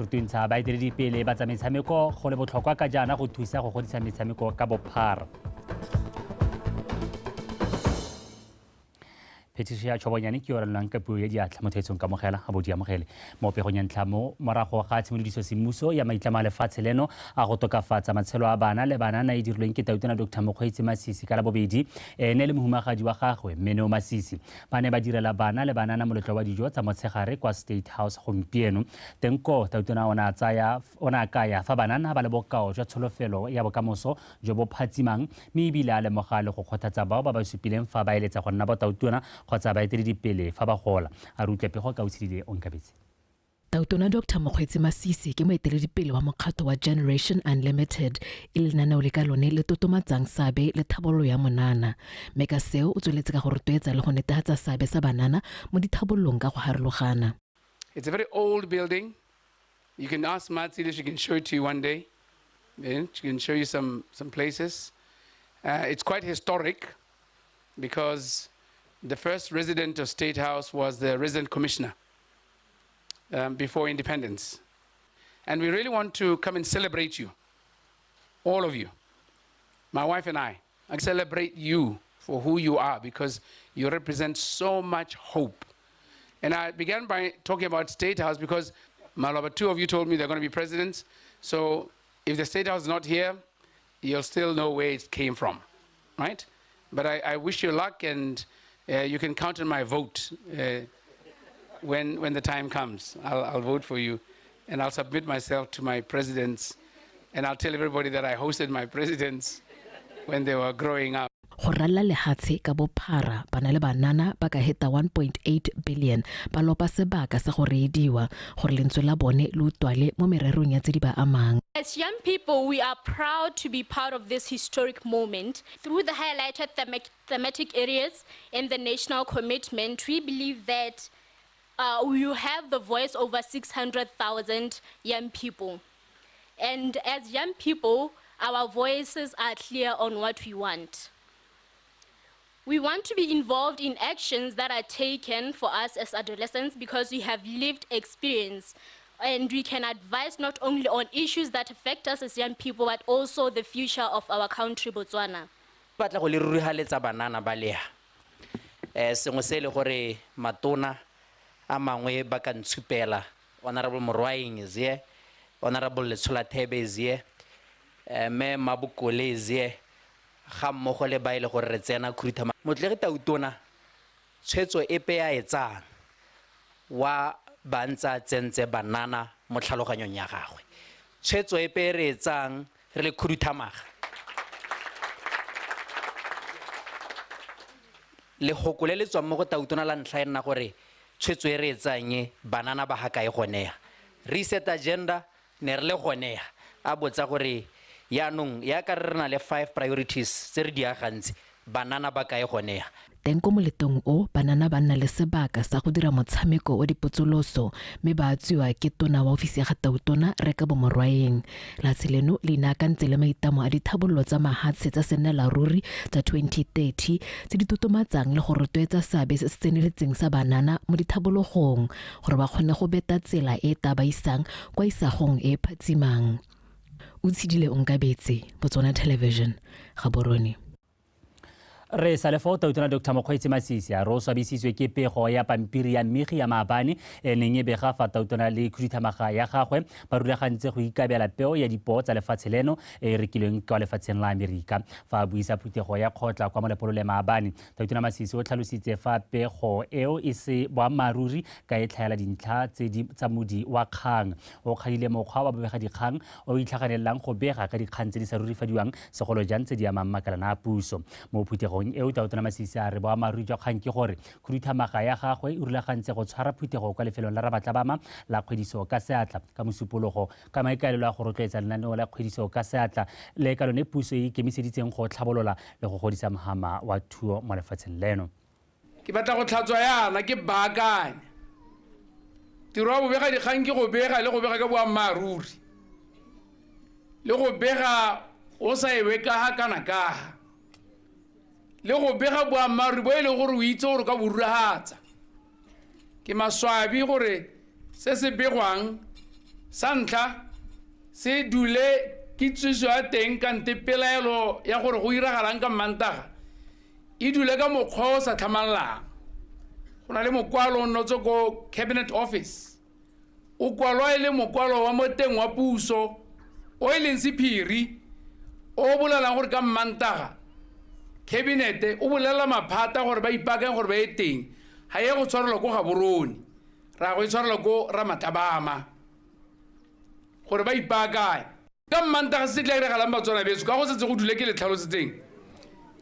Rutuntsha baeteledipele ba tsa metshameko go le botlhokwa ka jaana go thusa go godisa metshameko ka bophara. Patricia Chobonyane ke yo ranolang ka puo ya diatla mo theetsong kamogela a bo di amogele mo pegong ya ntlha mo morago ga tshimolodiso semmuso ya maitlamo a lefatshe leno a go tokafatsa matshelo a bana le banana e dirilweng ke Tautona Dr. Mokgweetsi Masisi ka Labobedi, ene le mohumagadi wa gagwe Mmeneo Masisi ba ne ba direla bana le banana moletlo wa dijo tsa motshegare kwa State House gompieno. Teng koo Tautona o ne a tsaya o ne a kaya fa banana ba le bokao jwa tsholofelo ya bokamoso jo bo phatsimang, mme ebile a lemoga le go kgothatsa bao ba ba supileng fa ba eletsa go nna botautona kgotsa baeteledipele fa ba gola. A re utlwe pego ka Otshidile Onkabetse. Tautona Dr. Mokgweetsi Masisi ke moeteledipele wa mokgatho wa Generation Unlimited, e le lenaneo le ka lone le totomatsang seabe le thabololo ya monana. Mme ka seo o tsweletse ka go rotloetsa le go netefatsa seabe sa banana mo dithabololong ka go harologana. It's a very old building. You can ask Matsile, she can show it to you one day. Yeah, she can show you some places. It's quite historic because the first resident of State House was the resident commissioner before independence. And we really want to come and celebrate you, all of you, my wife and I. I celebrate you for who you are because you represent so much hope. And I began by talking about State House because Maloba, two of you told me they're going to be presidents. So if the State House is not here, you'll still know where it came from, right? But I wish you luck, and you can count on my vote when the time comes. I'll vote for you, and I'll submit myself to my presidents, and I'll tell everybody that I hosted my presidents when they were growing up. Go ralla lehatshe ka bophara bana le banana ba ka heta 1.8 billion ba lopa sebaka sa go reediwa gore lentswe la bone le utlwale mo mererong ya tse di ba amang. As young people, we are proud to be part of this historic moment. Through the highlighted thematic areas and the national commitment, we believe that you have the voice over 600,000 young people. And as young people, our voices are clear on what we want. We want to be involved in actions that are taken for us as adolescents because we have lived experience and we can advise not only on issues that affect us as young people, but also the future of our country, Botswana. Batla go le rurihaletsa banana ba leha. Sengwe se le gore matona a mangwe ba ka ntshupela. Honorable Morwaeng is here, Honorable Letsholathebe is here, Mme Mabokole is here, ga mmogo le ba ile gore re tsena khuduthamaga. Motlege Tautona tshwetso epe ya etsang wa ba ntsa tsentse banana mo tlhaloganyong ya gagwe. Tshwetso epe re etsang re le khuduthamaga. Lehoko le le tswang mo go Tautona la ntlha e nna gore tshwetso e re etsang e banana ba ga kae gonea. Reset agenda ne re le gonea. A botsa gore yaanong ya ka re na le 5 priorities tse re di agantse banana ba kae gonea. Teng ko moletong o banana ba nna le sebaka sa go dira motshameko wa dipotsoloso mme ba atswiwa ke tona wa ofisi ya ga Tautona Reka Bomorwaeng. Lehatshe leno le inaakantse le maitlamo a dithabololo tsa mahatshe tsa sennela ruri tsa 2030 tse di totomatsang le go rotloetsa seabe se se tseneletseng sa banana mo dithabologong gore ba kgone go beta tsela e e ba isang kwa isagong e e phatsimang. Otshidile Onkabetse, Botswana Television, Gaborone. Re sa le foo Tautona Dr. Mokgweetsi Masisi a re o swabisitswe ke pego ya pampiri ya mmegi ya maabane e neng e bega fa Tautona le khuduthamaga ya gagwe ba rulagantse go ikabela peo ya dipoo tsa lefatshe leno e e rekilweng kwa lefatsheng la Amerika. Fa a buisa phuthego ya kgotla kwa Molepolole maabane, Tautona Masisi o tlhalositse fa pego eo e se boammaaruri ka e tlhaela dintlha tse di tsa modi wa kgang. O kgadile mokgwa wa bobegadikgang o itlhaganelelang go bega ka dikgang tse di sa rurifadiwang segolo jang tse di amang makalana a puso. Mo phuthegong eo Tautona Masisi a re boammaaruri jwa kgang ke gore khuduthamaga ya gagwe e rulagantse go tshwara phuthego kwa lefelong la Rabatlabama la kgwediso ka seatla ka mosupologo ka maikaelelo a go rotloetsa lenaneo la kgwediso ka seatla le ka lone puso e ikemiseditseng go tlhabolola le go godisa mohama wa thuo mo lefatsheng leno. Ke batla go tlhatswa yana ke baakanya. Tiro ya bobega dikgang ke go bega le go bega ka boammaaruri. Le go bega o sa ewe ka ha kana ka ha. Le go bega boammaaruri bo e leng gore o itse gore o ka bo ruragatsa. Ke maswabi gore se se begwang Sa ntlha se dule kitsiso ya teng kante pelaelo ya gore go iragalang ka Mmantaga e dule ka mokgwa o sa tlhamallang. Go na le mokwalo o nnotse ko cabinet office, o kwalwa e le mokwalo wa mo teng wa puso o e leng sephiri, o bolelang gore ka Mmantaga cabinet o bolela maphata gore ba ipaakanye gore ba ye teng. Ga ye go tshwarelwa ko Gaborone, ra go e tshwarelwa ko Ramatlabama gore ba ipaakanye. Ka Mmantaga se tla diragalang Batswana beso, ka go setse go dule ke le tlhalosetseng,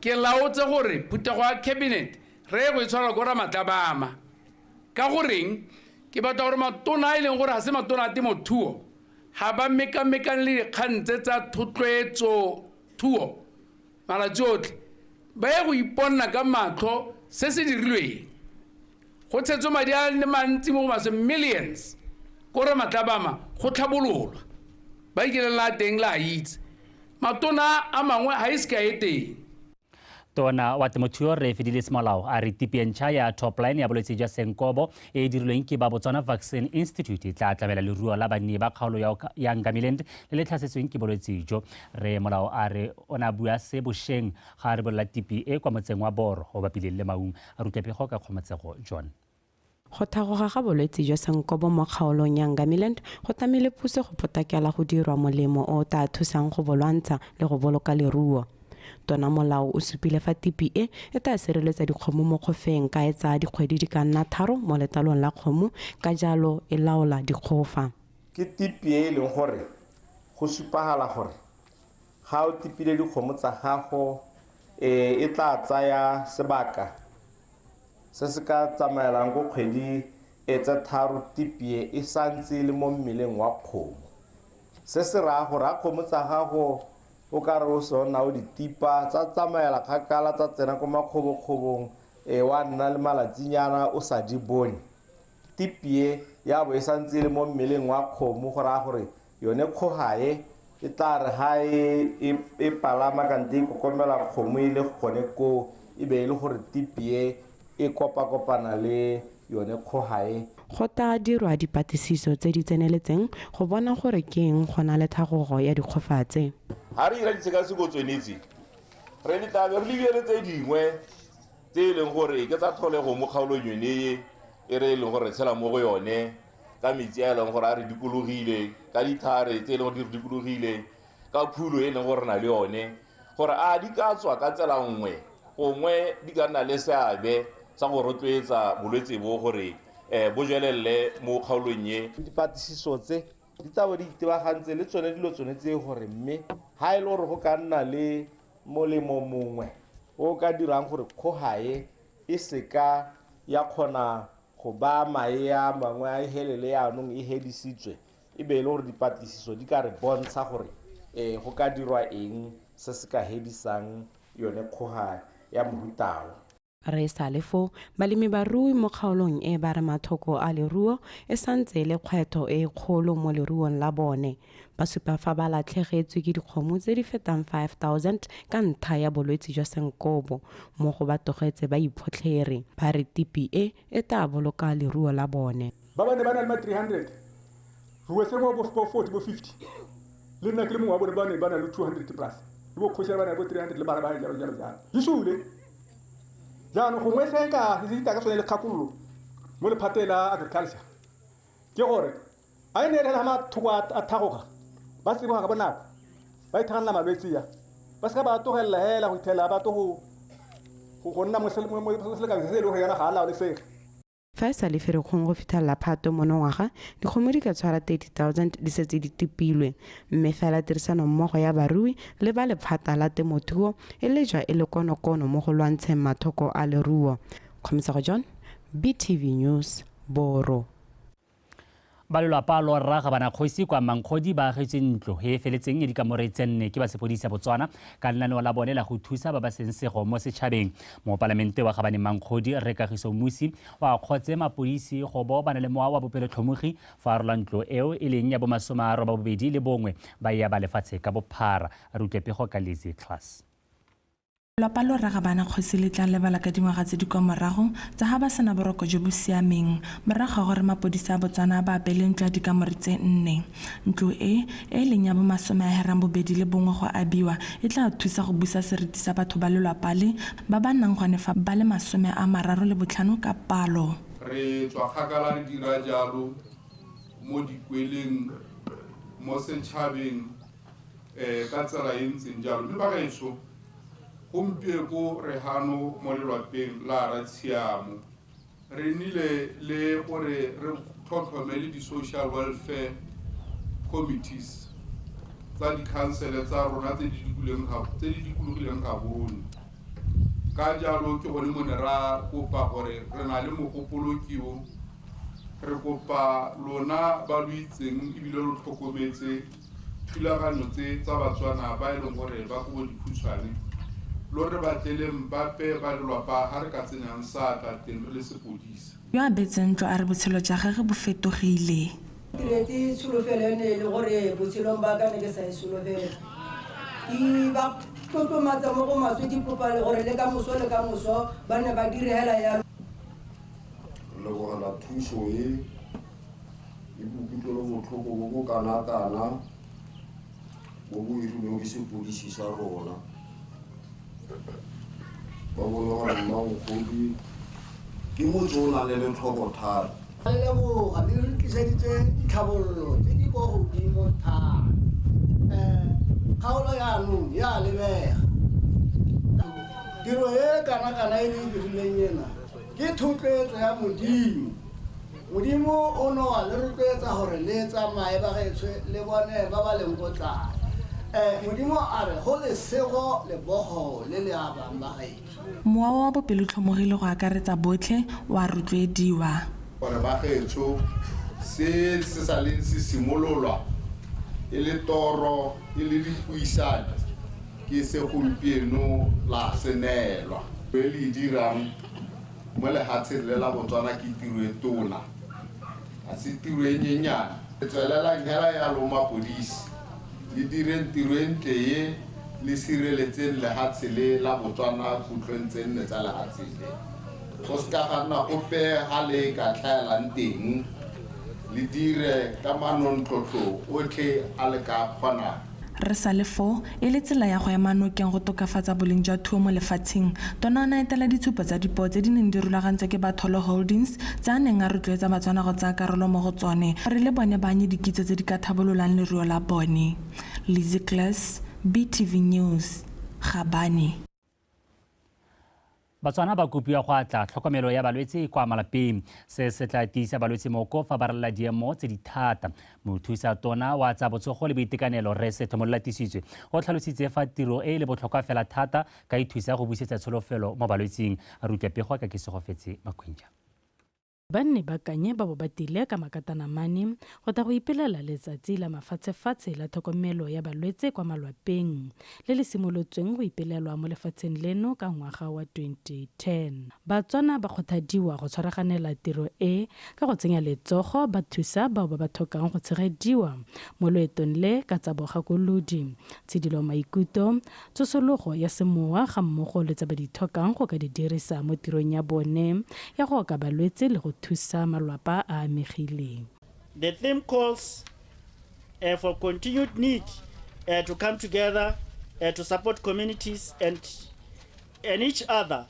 ke laotse gore phuthego ya cabinet re ye go e tshwarelwa ko Ramatlabama. Ka goreng ke batla gore matona a e leng gore ga se matona a temothuo ga ba mekamekane le dikgang tse tsa thotloetso thuo malatsi otlhe, ba ye go iponna ka matlho se se dirilweng. Go tshetswe madi a le mantsi mo go maswe millions ko Ramatlabama go tlhabololwa, ba ikelela teng la itse. Matona a mangwe ga e se ka e teng. Tona wa temothuo Rre Fidelis Molao a re tipi e ntšha ya Topline ya bolwetse jwa Senkobo e e dirilweng ke ba Botswana Vaccine Institute e tla tlamela leruo la banni ba kgaolo ya Ngamiland le le tlhasetsweng ke bolwetse jo. Rre Molao a re o ne a bua se bošeng ga a re bolela tipi e kwa motseng wa Boro o bapileng le Maung. A rutla pego ka Kgomotsego John. Go thagoga ga bolwetse jwa Senkobo mo kgaolong ya Ngamiland go tlamile puso go potlakela go dirwa molemo o o tla thusang go bo lwantsha le go boloka leruo. Tona Molao o supile fa tipi e e tla sireletsa dikgomo mo kgofeng ka e tsaya dikgwedi di ka nna 3 mo letlalong la kgomo, ka jalo e laola dikgofa. Ke tipi e e leng gore go supagala gore ga o tipile dikgomo tsa gago, e tla tsaya sebaka se se ka tsamaelang ko kgwedi e tse 3 tipi e e santse e le mo mmeleng wa kgomo. Se se raya gore ga kgomo tsa gago o ka re o sona o di tipa tsa tsamaela kgakala tsa tsena ko makgobokgobong, wa nna le malatsinyana o sa di bone, tipi e ya bo e santse e le mo mmeleng wa kgomo, go raya gore yone kgogae e tla re ga e palama kante e kokomela kgomo e le gone koo, e be e le gore tipi e e kopakopana le yone kgogae. Go tla dirwa dipatlisiso tse di tseneletseng go bona gore ke eng go na le tlhagogo ya dikgofa tse. Ga re dira ditshekatsheko tsone tse, re tla be re lebile tse dingwe tse e leng gore ke tsa tlholego mo kgaolong yone e e re e leng gore re tshela mo go yone, ka metsi a e leng gore a re dikologile, ka ditlhare tse e leng gore di re dikologile, ka phulo e leng gore re na le yone, gore a di ka tswa ka tsela nngwe gongwe di ka nna le seabe sa go rotloetsa bolwetse bo gore bo jwelelle mo kgaolong e. Dipatlisiso tse di tla bo di itebagantse le tsone dilo tsone tse gore mme ga e le gore go ka nna le molemo mongwe o ka dirang gore kgogae e seka ya kgona go baya mae a mangwe a e helele yaanong e hedisitswe, e be e le gore dipatlisiso di ka re bontsha gore go ka dirwa eng se se ka hedisang yone kgoga ya mohutao. Re sa le foo, balemi barui mo kgaolong e ba re mathoko a leruo e santse e le kgwetlho e kgolo mo leruong la bone. Ba supa fa ba latlhegetswe ke dikgomo tse di fetang 5000 ka ntlha ya bolwetse jwa Senkobo, mo go ba tlogetse ba iphotlhere. Ba re tipi e e tla boloka leruo la bone. Ba ba ne ba na le ma 300, re wetse mo bo 40 bo 50, le nna ke le mongwe wa bone ba ne ba na le 200 plus, le bo kgosi ba na le bo 300 le bana ba jalo jalo jalo. Di sule. Jaanong gongwe se nka se itaka tsone le kgakololo mo lephateng la agriculture ke gore a e ne re mathoko a thagoga ba tsiboga ka bonako ba ithaganela malwetse ya ba seka ba tlogelela hela go ithela ba to go nna mo selekanyo se e leng gore yana ga a laolesege. Fa e sa le Ferikgong go fitlhelela Phato monongwaga, dikgomo di ka tshwara 30 000 di setse di tipilwe, mme fela tirisanommogo ya barui le ba lephata la temothuo e lejwa e le konokono mo go lwantsheng mathoko a leruo. Kgomotsego John, BTV News, Boro. Ba lelapa lo rra ga bana kgosi kwa Mankgodi ba agetswe ntlo e e feletseng ya dikamore tse 4 ke ba sepodisi sa Botswana ka lenaneo la bone la go thusa ba ba seng sego mo setšhabeng. Mopalamente wa Gabane Mankgodi Rre Kagiso Mmusi o akgotse mapodisi go bo ba na le mowa wa bopelotlhomogi fa a rola ntlo eo e leng ya bo 81 ba e aba lefatshe ka bophara. A re utlwe pego ka Lizzy Class. Lelapa lo Ragabana Kgosi le tla lebala ka dingwaga tse di kwa morago tsa ha ba sena boroko jo bo siameng morago ga gore mapodisa a Botswana ba abele ntlo ya dikamore tse 4. Ntlo e e leng ya bo 81 go abiwa e tla thusa go busa seriti sa batho ba lelapa le ba ba nnang gone fa ba le 35 ka palo. Re tswa kgakala re dira jalo mo dikweleng mo setšhabeng ka tsela e ntseng jalo, mme bagaetsho gompieko re hano mo lelwapeng la Ratshiamo re nnile le gore re tlhotlhomele di-social welfare committees tsa dikhansele tsa rona tse di dikologileng ga bone. Ka jalo ke gone mo ne ra kopa gore re na le mogopolo keo, re kopa lona ba lo itseng ebile lo tlhokometse thulaganyo tse tsa Batswana ba e leng gore ba kobo dikhutshwane, lo re batleleng bape ba lelwapa ga re ka tsenyang seatla teng re le sepodisa. Yo a betseng ntlo a re botshelo jwa gagwe bo fetogile. Tiretse tsholofelo ene e le gore botshelong ba ka ne ke sa e solofela. Ke ba tlotlomatsa mo go maswe, ke kopa le gore le ka moso ba ne ba dire hela yalo. Re lebogela thuso e e bokutlwelobotlhoko bo bo kana-kana bo bo irilweng ke sepodisi sa rona. Ba bone gore Mmankgodi ke motse o nang le letlhoko thata. Re leboga le re tliseditse ditlhabololo tse di kwa godimo thata. Kgaolo yaanong ya lebega. Tiro e kana-kana e le e dirileng ena ke thotloetso ya Modimo. Modimo o ne wa le rotloetsa gore le tsamaye bagaetsho le bone ba ba leng ko tlase. Modimo a re go lesego lebogo le le abang bagaetsho. Mowa wa bopelotlhomogile go akaretsa botlhe wa rotloediwa. Gore bagaetsho se se sa leng se simololwa e le toro e le dipuisano ke se gompieno la se neelwa. E le dirang mo lehatsheng le la Botswana ke tiro e tona, ga se tiro e nyenyane. E tswelelang hela yalo mapodisi le direng tiro e ntle e le sireletseng lehatshe le la Botswana khutlong tse nne tsa lehatshe le. Go seka ga nna gope ga le ka tlhaelang teng, le dire ka manontlhotlho otlhe a le ka kgonang. Re sa le foo e le tsela ya go ema nokeng go tokafatsa boleng jwa thuo mo lefatsheng. Tona o ne a etela ditshupo tsa dipoo tse di neng di rulagantswe ke Batholo Holdings tse a neng a rotloetsa Batswana go tsaya karolo mo go tsone gore le bone ba anye dikitso tse di ka thabololang leruo la bone. Lizzy Glass, BTV News, Gabane. Batswana ba kopiwa go atla tlhokomelo ya balwetse kwa malapeng. Se se tla tiisa balwetse moko fa ba ralala diemo tse di thata. Mothusa tona wa tsa botsogo le boitekanelo Rre Setho Molelatisitswe o tlhalositse fa tiro e le botlhokwa fela thata ka e thusa go busetsa tsholofelo mo balwetseng. A rutwa pego ka ke Segofetse Makwinja. Ba nne ba kanye ba bo ba tile ka makatanamane go tla go ipelela letsatsi la mafatshefatshe la tlhokomelo ya balwetse kwa malwapeng le le simolotsweng go ipelelwa mo lefatsheng leno ka ngwaga wa 2010. Batswana ba kgothadiwa go tshwaraganela tiro e ka go tsenya letsogo ba thusa bao ba ba tlhokang go tshegediwa mo loetong le ka tsa bogakolodi, tshidilo maikutlo, tsosologo ya semowa ga mmogo le tse ba di tlhokang go ka di dirisa mo tirong ya bone ya go oka balwetse le go thusa malwapa a amegileng. The theme calls for continued need to come together to support communities and each other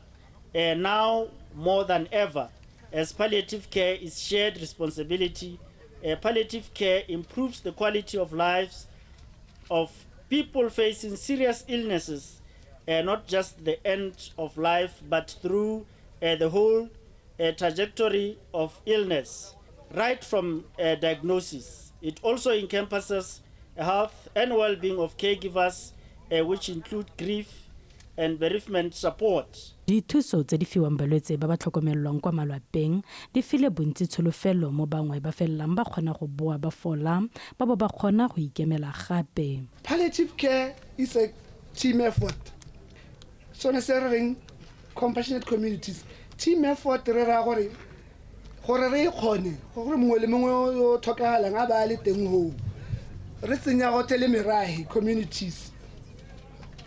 now more than ever, as palliative care is shared responsibility. Palliative care improves the quality of lives of people facing serious illnesses, not just the end of life, but through the whole trajectory of illness, right from diagnosis. It also encompasses health and well-being of caregivers, which include grief and bereavement support. Dithuso tse di fiwang balwetse ba ba tlhokomelwang kwa malwapeng di file bontsi tsholofelo mo bangwe ba felelang ba kgona go boa ba fola ba bo ba kgona go ikemela gape. Palliative care is a team effort. Sone se re reng compassionate communities. Team effort re ra gore re kgone gore mongwe le mongwe yo tlhokagalang a ba le teng ho. Re tsenya gotlhe le merahe communities.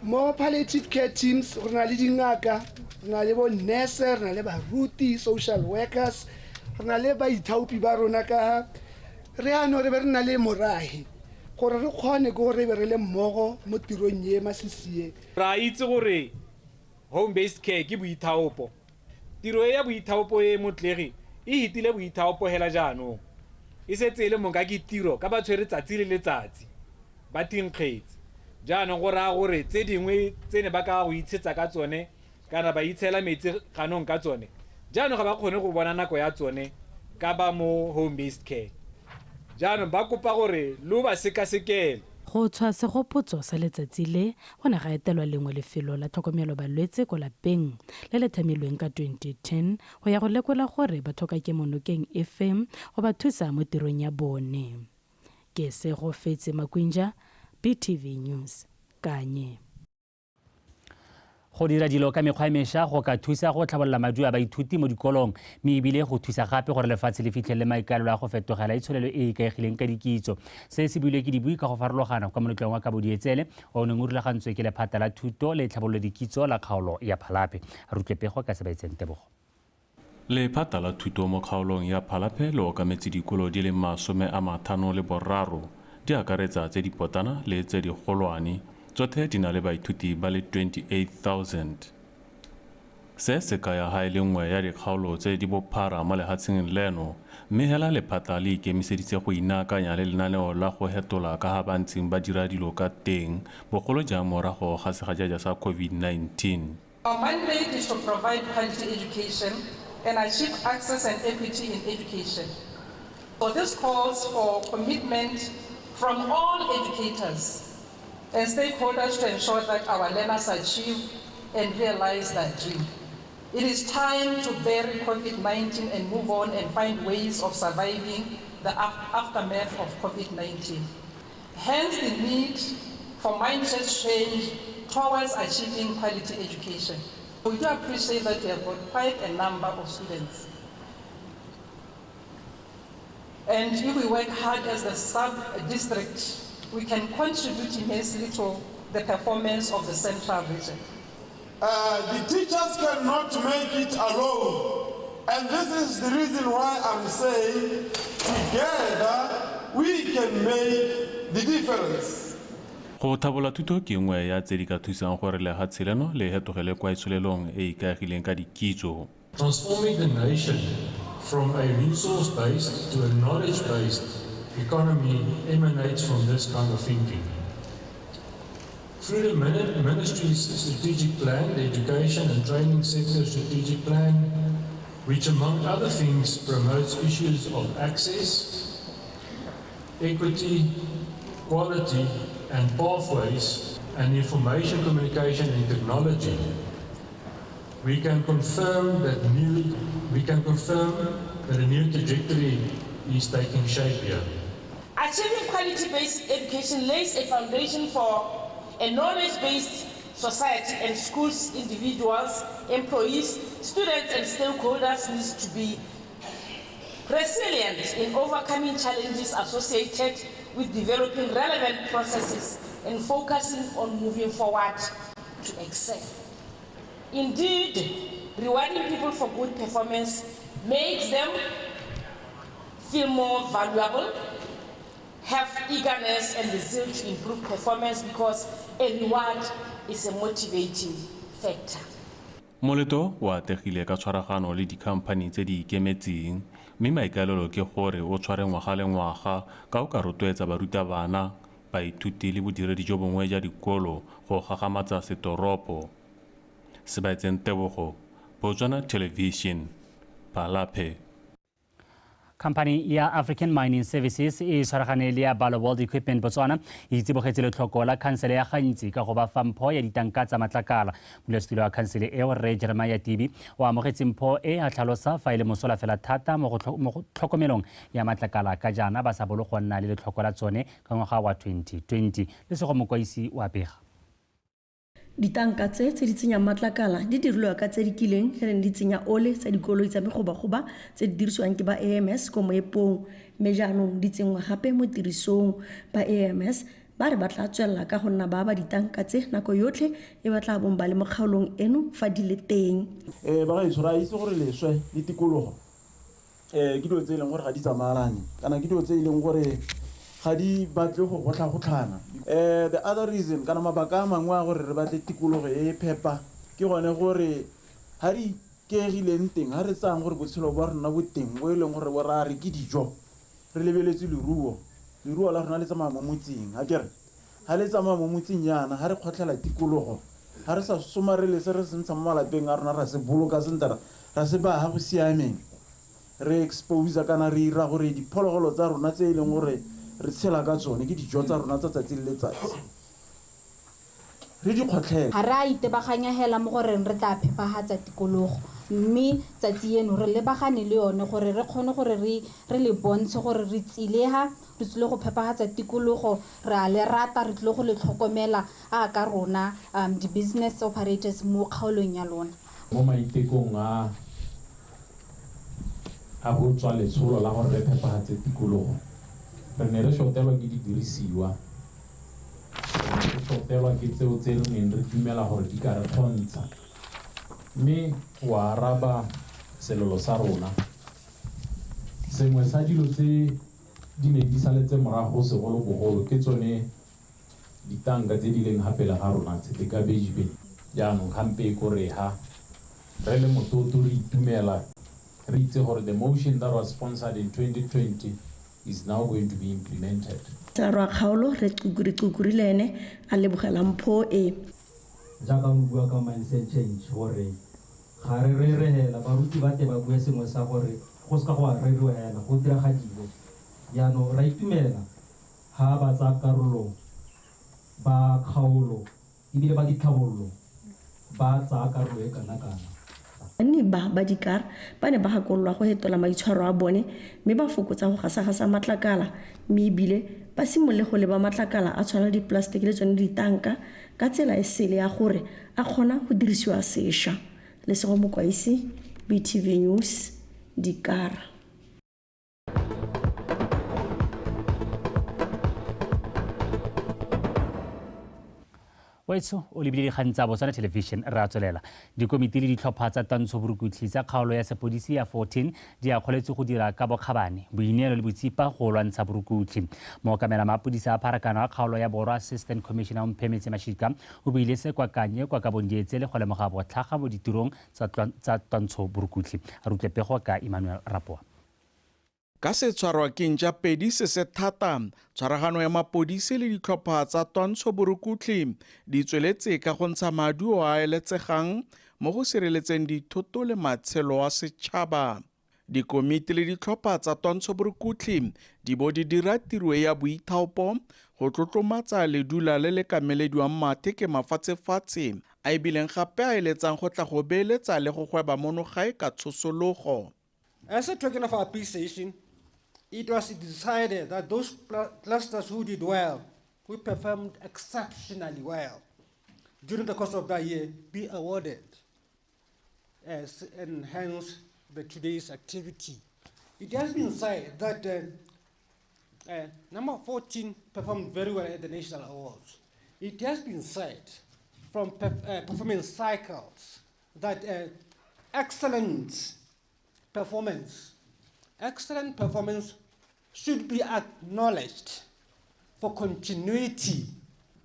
Mo palliative care teams re na le dingaka, re na le bo nurse, re na le baruti, social workers, re na le baithaopi ba rona ka re ano re be re na le morahe gore re kgone go re be re le mmogo mo tirong e masisi. Ra itse gore home based care ke boithaopo. Tiro e ya boithaopo e motlegi e hitile boithaopo hela jaanong. E setse e le monka ke tiro ka ba tshwere tsatsi le letsatsi ba tinkgetse. Jaanong go raya gore tse dingwe tse ne ba ka go itshetsa ka tsone kana ba itshela metsi ganong ka tsone, jaanong ga ba kgone go bona nako ya tsone ka ba mo home based care. Jaanong ba kopa gore lo ba sekasekele. Go tshwa segopotso sa letsatsi le go ne ga etelwa lengwe lefelo la tlhokomelo balwetse ko lapeng le le thamilweng ka 2010 go ya go lekola gore ba tlhoka kemonokeng efe go ba thusa mo tirong ya bone. Ke Segofetse Makwinja, BTV News, Kanye. Go dira dilo ka mekgwa e mešwa go ka thusa go tlhabolola maduo a baithuti mo dikolong, mme ebile go thusa gape gore lefatshe le fitlhelele maikaelelo a go fetogela itsholelo e e ikaegileng ka dikitso. Se se builwe ke dibui ka go farologana kwa moletlong wa Kabodietsele o neng o rulagantswe ke lephata la thuto le tlhabololo dikitso la kgaolo ya Palapye. Re utlwe pego ka Sebaetseng Tebogo. Lephata la thuto mo kgaolong ya Palapye le okametse dikolo di le 53, di akaretsa tse dipotana le tse digolwane. Tsotlhe di na le baithuti ba le 28,000. Se se kaya ga e le nngwe ya dikgaolo tse di bophara mo lefatsheng leno, mme hela lephata le ikemiseditse go inaakanya le lenaneo la go hetola ka ga ba ntseng ba dira dilo ka teng, bogolo jang morago ga segajaja sa COVID-19. Our mandate is to provide quality education and achieve access and equity in education. So this calls for commitment from all educators and stakeholders to ensure that our learners achieve and realize their dream. It is time to bury COVID-19 and move on and find ways of surviving the aftermath of COVID-19. Hence the need for mindset change towards achieving quality education. We do appreciate that we have got quite a number of students. And if we work hard as the sub-district, we can contribute immensely to the performance of the central region. The teachers cannot make it alone. And this is the reason why I'm saying together we can make the difference. Go thabola thuto ke nngwe ya tse di ka thusang gore lefatshe leno le hetogele kwa itsholelong e ikaegileng ka dikitso. Transforming the nation from a resource-based to a knowledge-based economy emanates from this kind of thinking. Through the ministry's strategic plan, the education and training sector strategic plan, which among other things promotes issues of access, equity, quality, and pathways, and information communication and technology, we can confirm that a new trajectory is taking shape here. Achieving quality-based education lays a foundation for a knowledge-based society, and schools, individuals, employees, students, and stakeholders need to be resilient in overcoming challenges associated with developing relevant processes and focusing on moving forward to excel. Indeed, rewarding people for good performance makes them feel more valuable, have eagerness and the zeal to improve performance, because a reward is a motivating factor. Moleto o atlegile ka tshwaragano le dikhamphani tse di ikemetseng, mme maikaelelo ke gore o tshware ngwaga le ngwaga ka o ka rotloetsa barutabana, baithuti le bodiredi jo bongwe jwa dikolo go gagamatsa setoropo. Sebaetseng Tebogo, Botswana Television, Palapye. Company ya African Mining Services e tshwaragane le ya Barloworld Equipment Botswana e itsibogetse letlhoko la khansele ya Gantsi ka go ba fa mpho ya ditanka tsa matlakala. Modulasetulo wa khansele eo Rre Jeremiah Tibi o amogetse mpho e a tlhalosa fa e le mosola fela thata mo go tlhokomelong ya matlakala ka jaana ba sa bolo go nna le letlhoko la tsone ka ngwaga wa 2020. Lesego Mokwaisi o a bega. Ditanka tse di tsenyang matlakala di dirilwe ka tse di kileng reng di tsenya ole tsa dikoloi tsa megobagoba tse di dirisiwang ke ba AMS ko moepong, mme jaanong di tsenngwa gape mo tirisong. Ba AMS Ba re ba tla tswelela ka go nna ba ba ditanka tse nako yotlhe e ba tla bong ba le mo kgaolong eno fa di le teng. Bagaetsho, re a itse gore leswe le tikologo ke dilo tse e leng gore ga di tsamayelane, kana ke dilo tse e leng gore ga di batle go gotlha-gotlhana. The other reason, kana mabaka a mangwe a gore re batle tikologo e e phepa, ke gone gore ga re ikegileng teng, ga re tsayang gore botshelo ba rona bo teng bo e leng gore bo ra re ke dijo, re lebeletse leruo. Leruo la rona le tsamaya mo motseng, a kere ga le tsamaya mo motseng jaana, ga re kgotlhela tikologo, ga re sa somarele se re se ntshang mo malapeng a rona, ra se boloka sentle, ra se baya go siameng, re expose kana re ira gore diphologolo tsa rona tse e leng gore re tshela ka tsone ke dijo tsa rona tsa tsatsi le letsatsi, re di kgotlhele. Ga re a itebaganya hela mo goreng re tla phepagatsa tikologo, mme tsatsi eno re lebagane le yone gore re kgone gore re le bontshe gore re tsileha, re tlile go phepagatsa tikologo, re a le rata, re tlile go le tlhokomela a ka rona di-business operators mo kgaolong ya lona. Mo maitekong a go tswa letsholo la gore re phepagatse tikologo, re ne re shotelwa ke didirisiwa, re shotelwa ke tseo tse re neng re dumela gore di ka re kgontsha, mme wa araba selelo sa rona. Sengwe sa dilo tse di neng di saletse morago segolobogolo ke tsone ditanka tse di leng ga pele ga rona tse di ka bejibe. Jaanong gampe e kore ha re le mototo re itumela, re itse gore the motion that was sponsored in 2020 is now going to be implemented. Tsarwa kgaolo re Qukuri le ene a lebogela mpho e. Jaaka o bua ka mindset change gore ga re rere hela, baruti ba te ba bue sengwe sa gore go seka go a reriwa hela, go diragadiwe. Jaanong ra itumela ha ba tsaya karolo ba kgaolo ebile ba ditlhabololo ba tsaya karolo e kana-kana. Banni ba dikara ba ne ba gakololwa go fetola maitshwaro a bone mme ba fokotsa go gasa-gasa matlakala, mme ebile ba simolole go leba matlakala a tshwana le dipolastiki le tsone ditanka ka tsela e sele ya gore a kgona go dirisiwa sešwa. Lesego Mokwaisi, BTV News, Dikara. Wetso o lebile dikgang tsa Botswana Television, re a tswelela. Dikomiti le ditlhopha tsa tantsho borukutlhi tsa kgaolo ya sepodisi ya 14 di akgoletswe go dira ka bokgabane, boineelo le botsipa go lwantsha borukutlhi. Mookamela mapodisa a pharakano a kgaolo ya Borwa, Assistant Commissioner Mphemetse Mashika, o buile se kwa Kanye kwa Kabondietse le go lemoga botlhaga mo ditirong tsa tantsho borukutlhi. A re utlwe pego ka Emmanuel Rapoa. Ka setshwarwa ke ntša pedi se se thata, tshwaragano ya mapodisi le ditlhopha tsa twantsho borukutlhi di tsweletse ka go ntsha maduo a eletsegang mo go sireletseng dithoto le matshelo a setšhaba. Dikomiti le ditlhopha tsa twantsho borukutlhi di bo di dira tiro ya boithaopo go tlotlomatsa ledula le le kamelediwang mathe ke mafatshefatshe a ebileng gape a eletsang go tla go beeletsa le go gweba mono gae ka tshosologo. As a token of appreciation, it was decided that those clusters who did well, who performed exceptionally well during the course of that year, be awarded, as and hence the today's activity. It has been said that number 14 performed very well at the national awards. It has been said from performance cycles that excellent performance should be acknowledged for continuity.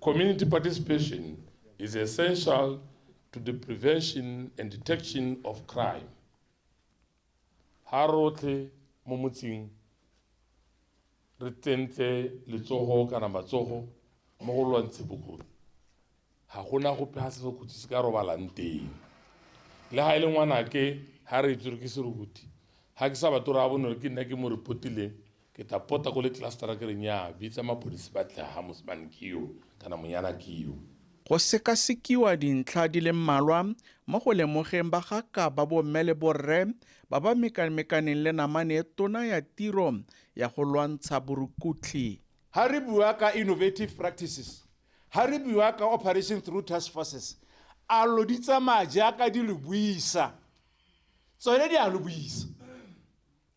Community participation is essential to the prevention and detection of crime. Ha rotlhe mo motseng re tsentse letsogo kana matsogo mo go lwantshe bogodu, ga gona gope ga serukuthi se ka robalang teng. Le ga e le ngwanake, ha re itse gore ke serukuthi, ha ke sa batho re a bone gore ke nna ke mo repotileng, ke tla pota ko le clustera ke re nnyaa, bitsa mapodisi ba tle ha mosimane ke yo kana monyana ke yo. Go sekasekiwa dintlha di le mmalwa mo go lemogeng bagaka ba bomme le borre ba ba mekamekaneng le namane e tona ya tiro ya go lwantsha borukutlhi. Ha re bua ka innovative practices, ha re bua ka operation through task forces, a lo di tsamaya jaaka di le buisa. Tsone di a lo buisa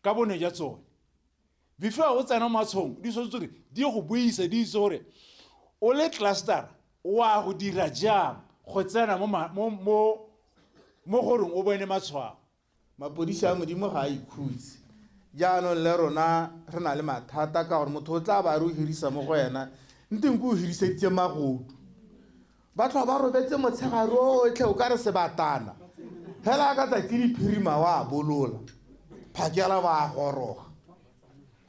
ka bone ja tsone. Before o tsena matshong, di tshwanetse gore di go buisa, di itse gore O le cluster wa go dira jang go tsena mo goreng o bone matshwao. Mapodisi a Modimo ga a ikhutse. Jaanong le rona re na le mathata ka gore motho o tla ba re o hirisa mo go ena nteng ko o hiriseditse magodu. Ba tlhoa ba robetse motshegare otlhe o ka re sebatana. Fela ka tsatsi di phirima wa bolola. Phakela ba goroga.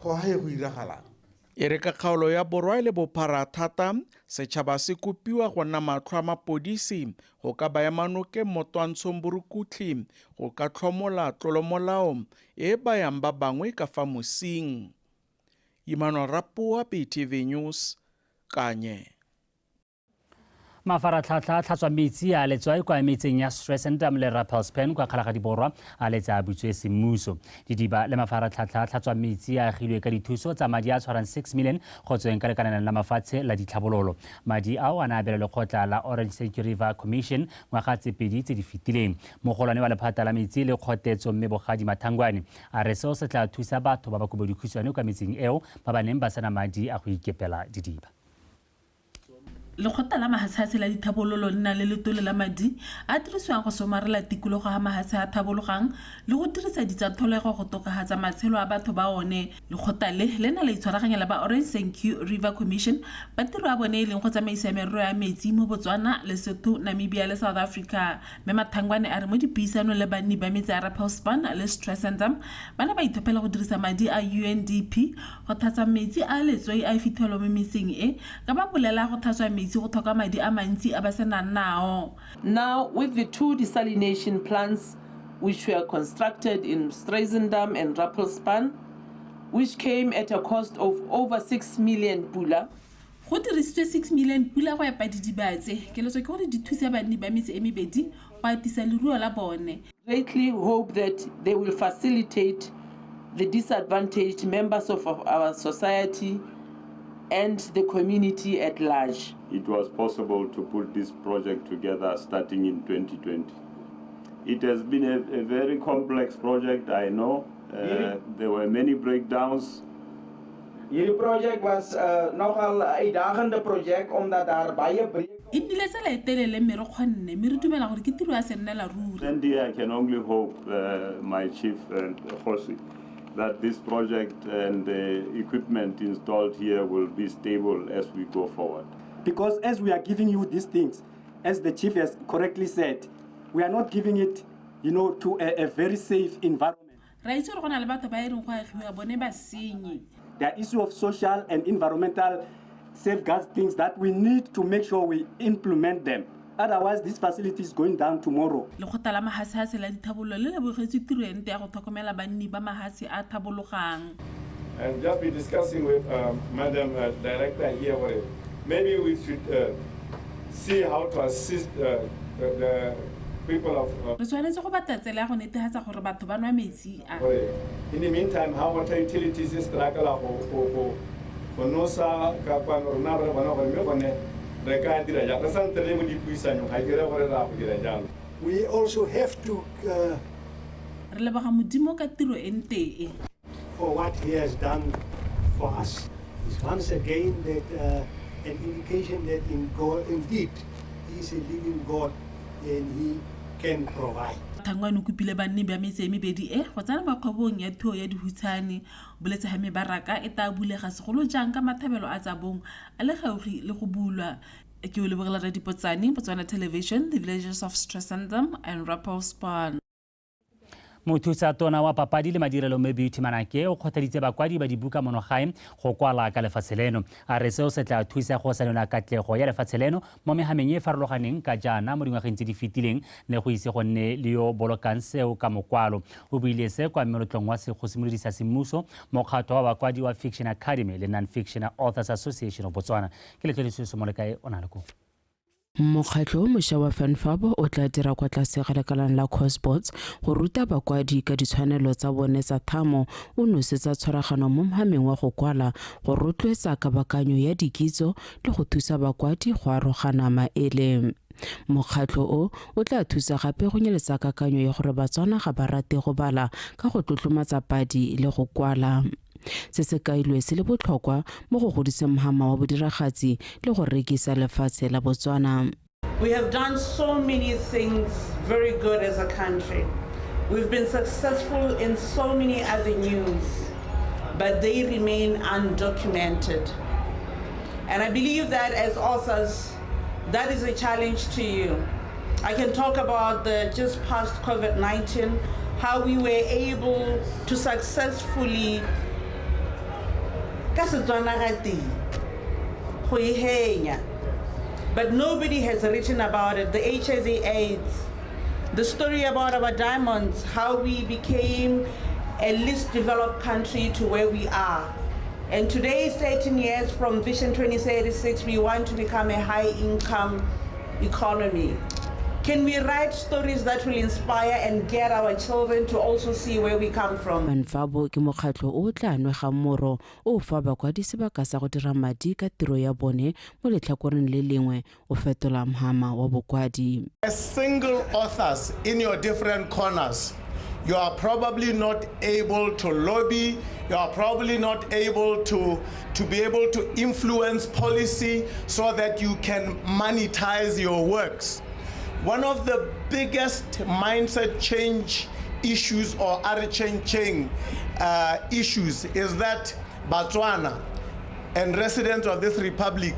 Go hae go iragalang. E re ka kgaolo ya borwa e le bophara thata, setšhaba se kopiwa go nna matlho a mapodisi go ka baya manoke mo twantshong borukutlhi go ka tlhomola tlolomolao e bayang ba bangwe ka fa mosing. Emmanuel Rapoa, BTV News, Kanye. Mafaratlhatlha a tlhatswa metsi a letswai kwa metseng ya Struizendam le Rappelspan kwa Kgalagadi Borwa a letse a butswe semmuso. Didiba le mafaratlhatlha a tlhatswa metsi a agilwe ka dithuso tsa madi a tshwarang 6 million go tsweng ka lekaneng la mafatshe la ditlhabololo. Madi ao a ne a abelwa lekgotla la Orange Senqu River Commission ngwaga tse pedi tse di fetileng. Mogolwane wa lephata la metsi le kgotetso mme Bogadi Mathangwane a re seo se tla thusa batho ba ba kobodikhutshwane kwa metseng eo ba ba neng ba sena madi a go ikepela didiba. Lekgotla la mahatshe la dithabololo le na le letole la madi a dirisiwang go somarela tikologo ga mahatshe a thabologang le go dirisa ditsatlholego go tokafatsa matshelo a batho ba one. Lekgotla le le na le itshwaraganya le ba Orange Senqu River Commission ba tiro ya bone e leng go tsamaisa merero ya metsi mo Botswana, Lesotho, Namibia le South Africa. Mme Mathangwane a re mo dipuisanong le banni ba metse ya Rappelspan le Struizendam ba ne ba ithophela go dirisa madi a UNDP go thatsa metsi a letswai a fitlhelwa mo metseng e ka ba bolela go thatswa metsi go tlhoka madi a mantsi a ba senang nao. Now with the two desalination plants which were constructed in Struizendam and Rappelspan, which came at a cost of over 6 million pula. Go dirisitswe 6 million pula go epa didiba tse. Keletso ke gore di thuse banni ba metse e mebedi go atisa leruo la bone. Greatly hope that they will facilitate the disadvantaged members of our society and the community at large. It was possible to put this project together starting in 2020. It has been a very complex project, I know. There were many breakdowns. Hierdie project was nogal uitdagende project omdat daar baie breek. E nnile tsela e telele mme re kgonne mme re dumela gore ke tiro ya sennela ruri. And I can only hope, my chief and Kgosi, that this project and the equipment installed here will be stable as we go forward. Because as we are giving you these things, as the chief has correctly said, we are not giving it, you know, to a very safe environment. Ra itse gore go na le batho ba e reng go agiwa bone ba senye. There are issues of social and environmental safeguards, things that we need to make sure we implement them. Otherwise, this facility is going down tomorrow. Lekgotla la mahatshe la dithabololo le lebogetse tiro e ntle ya go tlhokomela banni ba mahatshe a thabologang. And just be discussing with Madam Director here, maybe we should see how to assist the people of. Re tshwanetse go batla tsela ya go netefatsa gore batho ba nwa metsi a. In the meantime, how water utilities struggle go nosa ka kwano rona re bona gore mme gone re ka dira jang. Re santse re le mo dipuisanong, ga ke re gore re a go dira jalo. We also have to re leboga Modimo ka tiro e nte e. For what he has done for us. It's once again that an indication that in God, indeed, he is a living God and he can provide. Thangwane o kopile banni ba metse e mebedi e go tsena mo kgwebong ya thuo ya dihutshane. O boletse ha mebaraka e tla bulega segolo jang ka mathabelo a Tsabong a le gaufi le go bulwa. Ke o lebogela Radipotsane, Botswana Television, the villages of Struizendam and Rappelspan. Mothusa tona wa papadi le madirelo mme Beauty Manake o kgothaditse bakwadi ba dibuka monogae go kwala ka lefatshe leno. A re seo se tla thusa go senola katlego ya lefatshe leno mo mehameng e farologaneng ka jaana mo dingwageng tse di fetileng ne go ise go nne le yo bolokang seo ka mokwalo. O buile se kwa meletlong wa go simolodisa semmuso mokgatlo wa bakwadi wa Fiction Academy le Non-Fiction Authors Association of Botswana. Ke Letlole Molekae o na le ko. Mokgatlho o mošwa wa FanFab o tla dira kwa tlase ga lekalana la Cosbots go ruta bakwadi ka ditshwanelo tsa bone tsa thamo, o nosetsa tshwaragano mo mohameng wa go kwala, go rotloetsa kabakanyo ya dikitso le go thusa bakwadi go arogana maele. Mokgatlho o o tla thusa gape go nyeletsa kakanyo ya gore Batswana ga ba rate go bala ka go tlotlomatsa padi le go kwala. Se se kailwe se le botlhokwa mo go godiseng mhama wa bodiragatsi le go rekisa lefatshe la Botswana. We have done so many things very good as a country. We've been successful in so many avenues, but they remain undocumented. And I believe that as authors, that is a challenge to you. I can talk about the just past COVID-19, how we were able to successfully ka Setswana ga teng, go e henya. But nobody has written about it. The HIV AIDS, the story about our diamonds, how we became a least developed country to where we are. And today, 13 years from Vision 2036, we want to become a high-income economy. Can we write stories that will inspire and get our children to also see where we come from? FanFabo ke mokgatlho o tla nwegang moro o fa bakwadi sebaka sa go dira madi ka tiro ya bone mo letlhakoreng le lengwe o fetola mhama wa bokwadi. As single authors in your different corners, you are probably not able to lobby, you are probably not able to be able to influence policy so that you can monetize your works. One of the biggest mindset change issues or change issues is that Botswana and residents of this republic,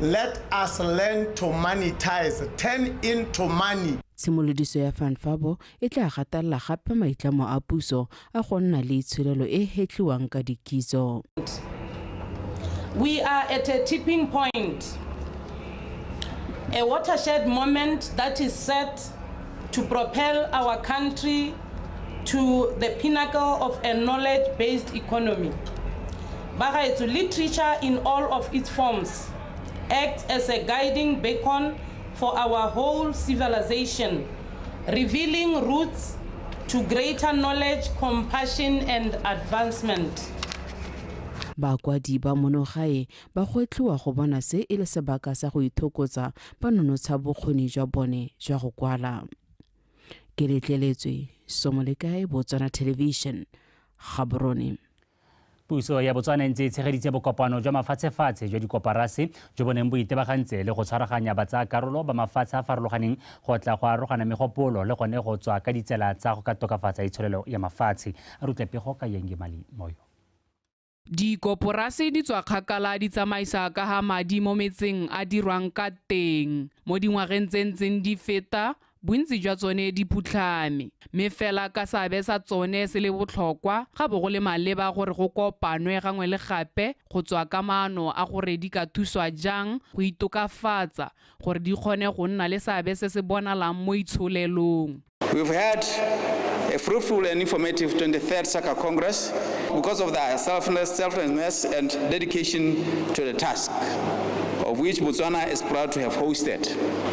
let us learn to monetize, turn into money. Tshimolodiso ya FanFabo e tla gatelela gape maitlamo a puso a go nna le itsholelo e hetliwang ka dikitso. We are at a tipping point, a watershed moment that is set to propel our country to the pinnacle of a knowledge-based economy. Bagaetso, literature in all of its forms acts as a guiding beacon for our whole civilization, revealing routes to greater knowledge, compassion, and advancement. Bakwadi ba monogae ba gwetlhiwa go bona se e le sebaka sa go ithokotsa ba nonotsha bokgoni jwa bone jwa go kwala. Ke letleletswe Somolekae, Botswana Television, Gaborone. Puso ya Botswana e ntse e tshegeditse bokopano jwa mafatshefatshe jwa dikoporase jo bo neng bo itebagantse le go tshwaraganya batsayakarolo ba mafatshe a farologaneng go tla go arogana megopolo le gone go tswa ka ditsela tsa go ka tokafatsa itsholelo ya mafatshe. A rutle pego ka Yenge Mali Moyo. Dikoporase di tswa kgakala di tsamaisa ka ha madi mo metseng a dirwang ka teng. Mo dingwageng tse ntseng di feta, bontsi jwa tsone di phutlhame, mme fela ka seabe sa tsone se le botlhokwa, ga bo go le maleba gore go kopanwe gangwe le gape go tswa ka maano a gore di ka thuswa jang go itokafatsa gore di kgone go nna le seabe se se bonalang mo itsholelong. We've had a fruitful and informative 23rd SACA Congress because of their selflessness and dedication to the task, of which Botswana is proud to have hosted.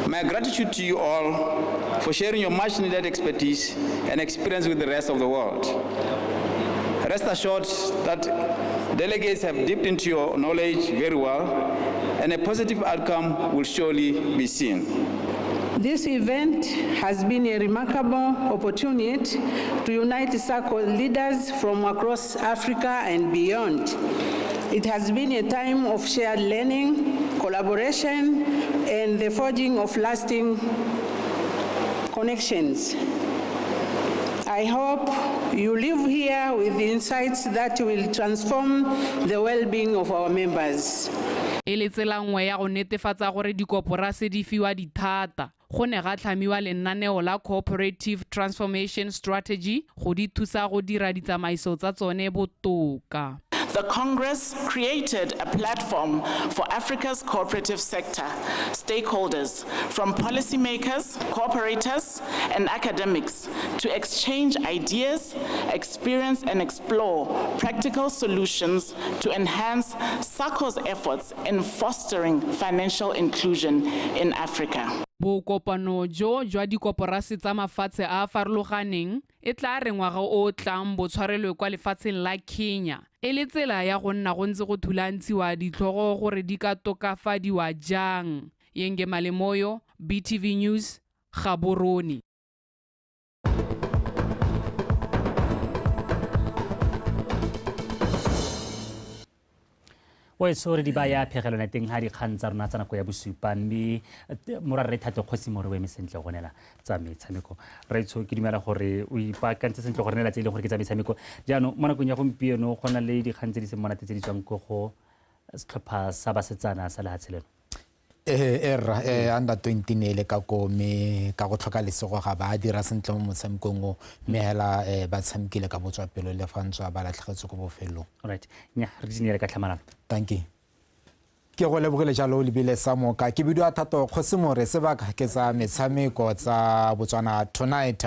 My gratitude to you all for sharing your much needed expertise and experience with the rest of the world. Rest assured that delegates have dipped into your knowledge very well, and a positive outcome will surely be seen. This event has been a remarkable opportunity to unite SACCO leaders from across Africa and beyond. It has been a time of shared learning, collaboration, and the forging of lasting connections. I hope you live here with the insights that will transform the well-being of our members. E le tsela nngwe ya go netefatsa gore dikoporase di fiwa dithata. Go ne ga tlhamiwa lenaneo la Cooperative Transformation Strategy go di thusa go dira ditsamaiso tsa tsone botoka. The Congress created a platform for Africa's cooperative sector stakeholders, from policymakers, cooperators, and academics, to exchange ideas, experience, and explore practical solutions to enhance SACCO's efforts in fostering financial inclusion in Africa. Bokopano jo jwa dikoporase tsa mafatshe a a farologaneng e tla re ngwaga o o tlang bo tshwarelwe kwa lefatsheng la Kenya e le tsela ya go nna go ntse go thulantshiwa ditlhogo gore di ka tokafadiwa jang. Yenge Malemoyo, BTV News, Gaborone. O re di baya phegelwana teng ga dikgang tsa rona tsa nako ya bosupa, mme morare Thato Kgosi More o eme sentle go nela tsa metshameko. Raitsho, ke dumela gore o ipaakantse sentle go renela tse e leng gore ke tsa metshameko. Jaanong mo nakong ya gompieno go na le dikgang tse di seng monate tse di tswang ko go setlhopha sa basetsana sa lehatshe leno. Erra under 20 ne le ka ko, mme ka go tlhoka lesego ga ba dira sentle mo motshamekong o, mme hela ba tshamekile ka botswapelo le fa ntswa ba latlhegetswe ko bofelong. Alright, nya re di neele ka tlhamalalo. Thank you. Ke go lebogile jalo lebile sa moka. Ke bidiwa Thato Kgosi More, sebaka ke tsa metshameko tsa Botswana Tonight.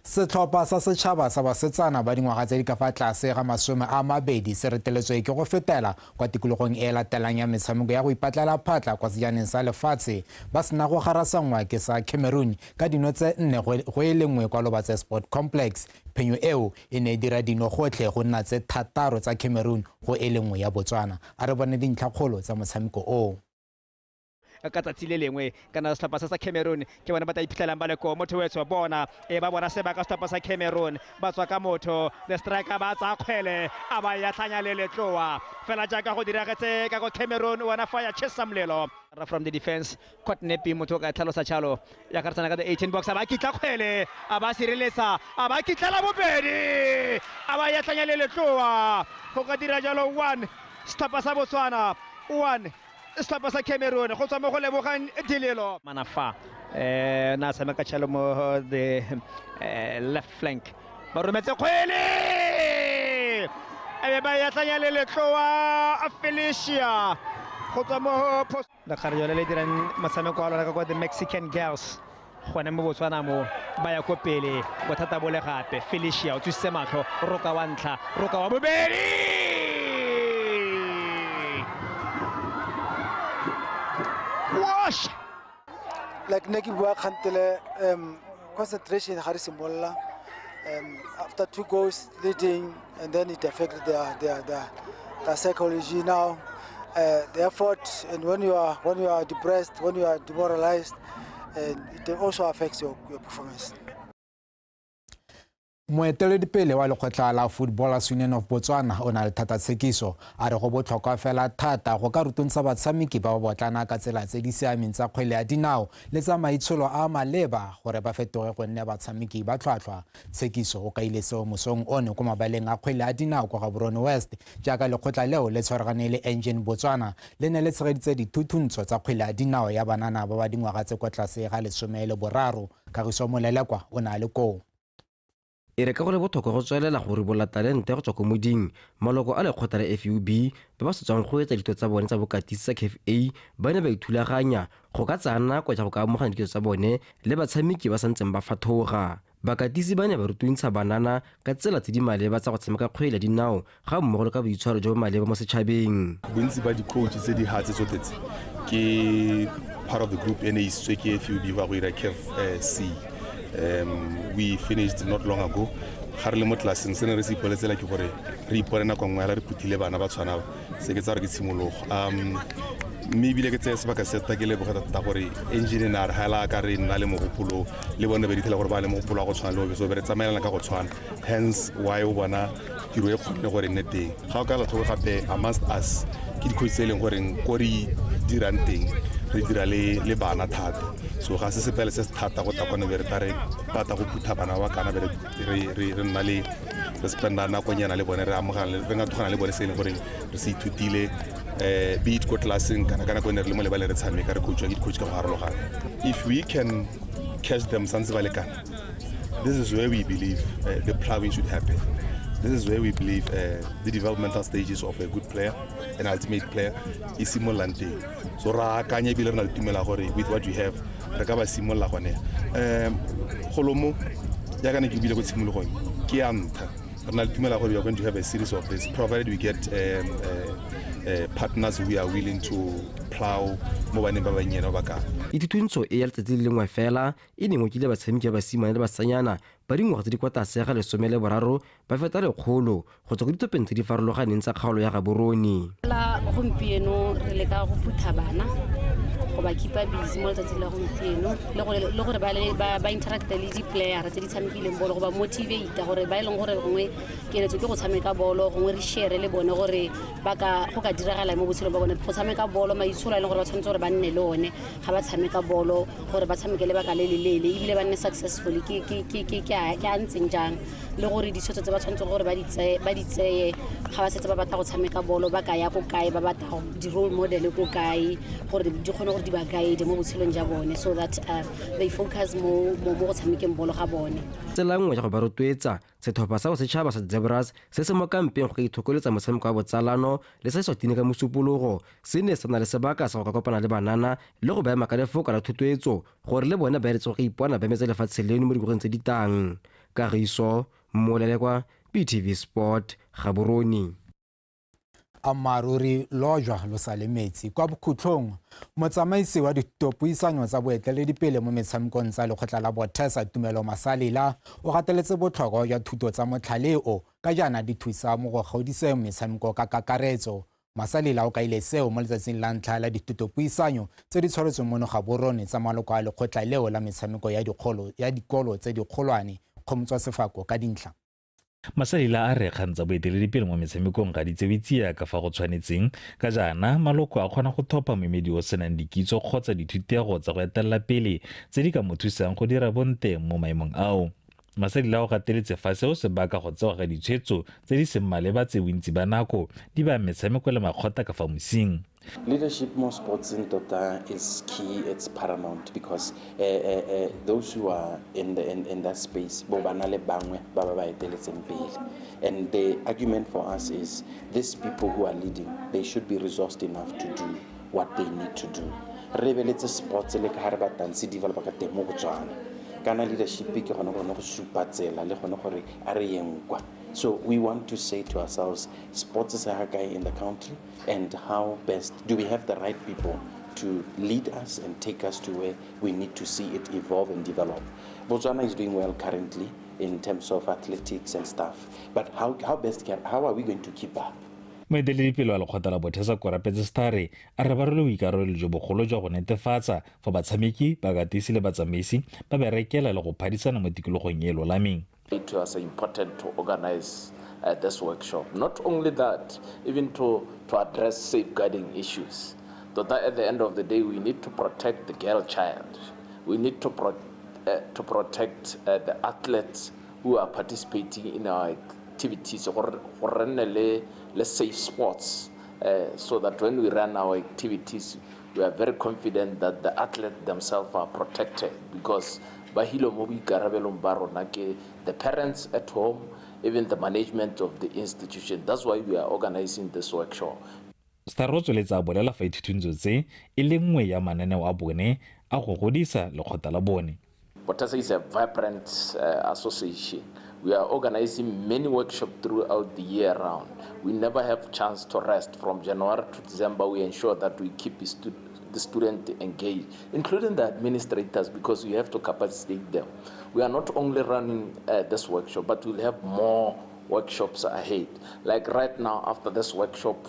Setlhopha sa setšhaba sa basetsana ba dingwaga tse di ka fa tlase ga 20 se reteletswe ke go fetela kwa tikologong e latelang ya metshameko ya go ipatlela phatla kwa sejaneng sa lefatshe, ba sena go garasanngwa ke sa Cameroon ka dino tse 4 go e lengwe kwa Lobatse Sport Complex. Phenyo eo e ne e dira dino gotlhe go nna tse 6 tsa Cameroon go e lengwe ya Botswana. A re bone dintlhakgolo tsa motshameko o. Ka tsatsi le lengwe kana setlhopha sa Cameroon ke bona ba tla iphitlhelang ba le ko motho wetsho bona e ba bona sebaka setlhopha sa Cameroon ba tswa ka motho the striker ba tsa kgwele a ba ya tlhanya le letloa fela jaaka go diragetse ka go Cameroon wona fa ya chesa molelo from the defense caught nepi motho ka tlhalosa chalo ya ka tsana ka the 18 box a ba kitla kgwele a ba sireletsa a ba kitlela bobedi a ba ya tlhanya le letloa go ka dira jalo 1 setlhopha sa Botswana 1 setlhopha sa Cameroon go tswa mo go lebogang Dilelo Manafa na tshameka tšhalo mo the left flank ba rometse kgwele e be ba ya tlanya le letloa Felicia go tswa mo lekgare le dirang motshameko wa lona ka kwa the Mexican Girls gone mo Botswana mo ba ya ko pele bothata bo le gape Felicia o tswisitse matlho roka wa ntlha roka wa bobedi. Wash! Like Neki bua kgantele concentration ga re simolola after 2 goals leading, and then it affected their psychology now, the effort, and when you are depressed, when you are demoralized, and it also affects your performance. Moeteledipele wa lekgotla la Footballers Union of Botswana o na le thata tshekiso a re go botlhokwa fela thata go ka rutuntsha batshameki ba ba botlana ka tsela tse di siameng tsa kgwele ya dinao le tsa maitsholo a maleba gore ba fetoge go nne batshameki ba tlhwatlhwa. Tshekiso o kaile seo mosong one ko mabaleng a kgwele ya dinao kwa Gaborone West jaaka lekgotla leo le tshwaragane le Engine Botswana le ne le tshegeditse dithuthuntso tsa kgwele ya dinao ya banana ba ba dingwaga tse kwa tlase ga 13. Kagiso Molelekwa o na le koo. E re ka go le botlhokwa go tswelela go ribola talente go tswa ko moding, maloko a lekgotla la FUB ba ba setswang go etsa dithuto tsa bone tsa bokatisi tsa CAF A ba ne ba ithulaganya go ka tsaya nako ya go ka amogana dithuto tsa bone le batshameki ba santseng ba fathoga. Bakatisi ba ne ba rutuntsha banana ka tsela tse di maleba tsa go tshameka kgwele ya dinao ga mmogo le ka boitshwaro jo bo maleba mo setšhabeng. Bontsi ba di-coach tse di hatse tsotlhe tse ke part of the group e ne isitswe ke FUB go ya go ira CAF C. We finished not long ago. Ga re le mo tlelaseng se ne re se ipoletsela ke gore re ipone nako nngwe re phuthile bana ba tshwana se ke tsa gore ke tshimologo. Mme ebile ke tseye sebaka se ke leboga thata gore engine ne a re hela ka re nna le mogopolo le bone ba dithela gore ba le mogopolo wa go tshwana le obe, so be re tsamaelana ka go tshwana, hence why o bona tiro e kgonne gore nne teng. Ga o ka la tlhoko gape amongst us ke di-coach tse e leng goreng ko re dirang teng re dira le bana thata, so ga se sepele se se thata go tla kgone be re tla re batla go phutha bana ba kana be re nna le re spenda nakonyana le bone re amogana re ngatogana le bone se e leng goreng re se ithutile be it ko tlelaseng kana ka nako e ne re le mo lebale re tshameka re coachwa ke di-coach ka go harologana. If we can catch them santse ba lekana, this is where we believe the plowing should happen. This is where we believe the developmental stages of a good player, an ultimate player, is simololang teng. So ra akanya ebile re na le tumela gore with what we have re ka ba simolola gone. Golomo jaaka ne ke buile ko tshimologong ke ya ntlha re na le tumela gore we are going to have a series of this, provided we get partners who are willing to plow mo baneng ba bannyane ba ka. Ithutuntsho e ya letsatsi le lengwe fela e ne ngokile batshameki ba basimane le basanyana ba dingwaga tse di kwa tlase ga 13 ba feta 100 go tswa ko ditopeng tse di farologaneng tsa kgaolo ya Gaborone. La gompieno re leka go phutha bana go ba keepa busy mo letsatsing la gompieno le gore ba interacta le di-playera tse di tshamekileng bolo, go ba motivata gore ba e leng gore gongwe keletso ke go tshameka bolo, gongwe re share le bone gore go ka diragala mo botshelong ba bone go tshameka bolo, maitsholo a e leng gore ba tshwanetse gore ba nne le one ga ba tshameka bolo, gore ba tshameke lebaka le le leele ebile ba nne successful ke a ntseng jang, le gore ditshwetso tse ba tshwanetseng gore ba di tseye ga ba setse ba batla go tshameka bolo ba ka ya ko kae, ba batla di-role model ko kae gore di kgone gore di ba guide mo botshelong ja bone, so that they focus mo go tshamekeng bolo ga bone. Tsela nngwe ya go ba rotloetsa setlhopha sa bosetšhaba sa Zebras se se mo kampeng go ka ithokoletsa motshameko wa botsalano le se Eswatini ka Mosupologo se ne se na le sebaka sa go ka kopana le banana le go ba ema ka lefoko la thotloetso gore le bone ba eletse go ka ipona ba emetse lefatshe leno mo dingwageng tse di tlang. Kagiso Molelekwa, BTV Sport, Gaborone. Ammaaruri lojwa lo sa le metsi. Kwa bokhutlhong, motsamaisi wa ditopuisanyo tsa boeteledipele mo metshamekong tsa lekgotla la Bothesa Tumelo Masalela o gateletse botlhokwa jwa thuto tsa motlhale o ka jaana di thusa mo go godiseng metshameko ka kakaretso. Masalela o kaile seo mo letsatsing la ntlha la dithutopuisanyo tse di tshwaretsweng mono Gaborone tsa maloko a lekgotla leo la metshameko ya dikolo tse dikgolwane. Kgomotswa Sefako ka dintlha. Masalela a re kgang tsa boeteledipele mo metshamekong ga di tsewe tsia ka fa go tshwanetseng, ka jaana maloko a kgona go thopha moemedi o senang dikitso kgotsa dithutego tsa go etelela pele tse di ka mo thusang go dira bonte mo maemong ao. Masalela o gateletse fa seo se baka go tsewa ga ditshwetso tse di seng maleba tse bontsi ba nako di ba metshameko le makgotla ka fa mosing. Leadership mo sports in tota is key, it's paramount because those who are in that space bo ba na le bangwe ba ba ba eteletseng pele, and the argument for us is these people who are leading, they should be resourced enough to do what they need to do. Re lebeletse sports le ka ha re batlang se developa ka teng mo Botswana, kana leadership ke gone go supa tsela le gone gore a re yeng kwa. So we want to say to ourselves, sports is a guy in the country, and how best do we have the right people to lead us and take us to where we need to see it evolve and develop. Botswana is doing well currently in terms of athletics and stuff, but how are we going to keep up? Moeteledipele wa lekgotla la Bothesa Korapetse Stare a re ba rwele boikarabelo jo bogolo jwa go netefatsa fa batshameki, bakatisi le batsamaisi ba berekela le go phadisana mo tikologong e lolameng. It was important to organize this workshop. Not only that, even to address safeguarding issues. So that at the end of the day, we need to protect the girl child. We need to protect the athletes who are participating in our activities, or safe sports, so that when we run our activities, we are very confident that the athletes themselves are protected, because the parents at home, even the management of the institution. That's why we are organizing this workshop. Staro tsweletsa bolela fa dithuntso tse e le nngwe ya mananeo a bone a go godisa lekgotla la bone. Bothesa is a vibrant association. We are organizing many workshops throughout the year round. We never have chance to rest. From January to December, we ensure that we keep the student engaged, including the administrators, because we have to capacitate them. We are not only running this workshop, but we'll have more workshops ahead. Like right now, after this workshop,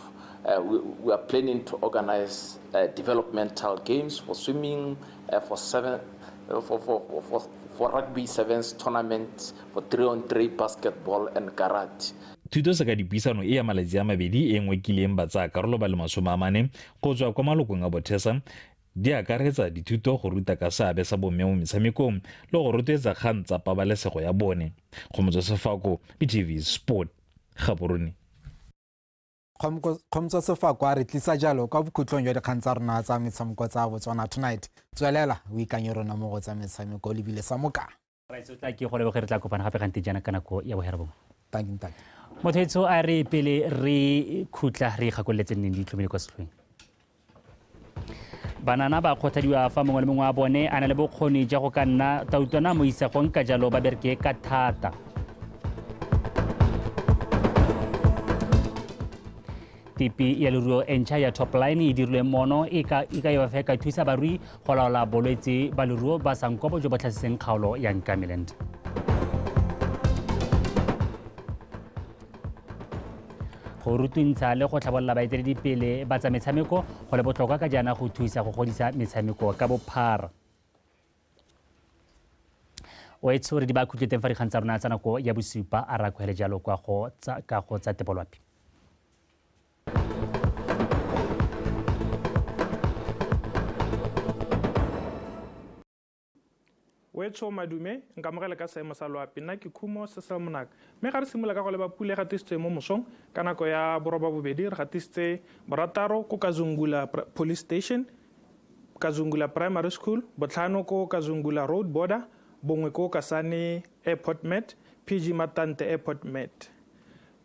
we are planning to organize developmental games for swimming, for rugby sevens tournament, for 3-on-3 basketball and karate. Thuto se ka dipuisano e ya malatsi a mabedi e nngwe kileng ba tsaya karolo ba le 40 go tswa kwa malokong a Bothesa di akaretsa dithuto go ruta ka seabe sa bomme mo metshamekong le go rotloetsa kgang tsa pabalesego ya bone. Kgomotso Sefako, BTV Sport, Gaborone. Kgomotso Sefako a re tlisa jalo kwa bokhutlong jwa dikgang tsa rona tsa metshameko tsa Botswana Tonight. Tswelela o ikanye rona mo go tsa metshameko lebile sa moka. Tla ke go leboge, re tla kopana gape gante jaana ka nako ya boherabongwe. Thank you. Motho etsho a re pele re khutla re ikgakololetse nneng di itlhomile kwa setlhoeng. Banana ba kgothadiwa fa mongwe le mongwe wa bone a na le bokgoni jwa go ka nna tautwana mo isagong, ka jalo ba bereke ka thata. Tipi ya leruo e ntšha ya Top Line e dirilwe mono e ka e ka thusa barui go laola bolwetse ba leruo ba sankopo jo bo tlhasetseng kgaolo ya Ngamiland. go rutuntsha le go tlhabolola baeteledipele ba tsa metshameko go le botlhokwa ka jaana go thusa go godisa metshameko ka bophara. O e tshore di ba khutlwe teng fa dikgang tsa rona tsa nako ya bosupa a ra kwele jalo kwa go tsa ka go tsa tepolwapi. Wetsho madume nkamogele ka seemo sa loapi nna ke Khumo se sa monaka mme ga re simolola ka go leba pula e gatisitswe mo mosong ka nako ya 8:30 re gatisitse 6 ko Kazungula Police Station, Kazungula Primary School, 5 ko Kazungula Road Border, 1 ko Kasane Airport Met, PG Matante Airport Met.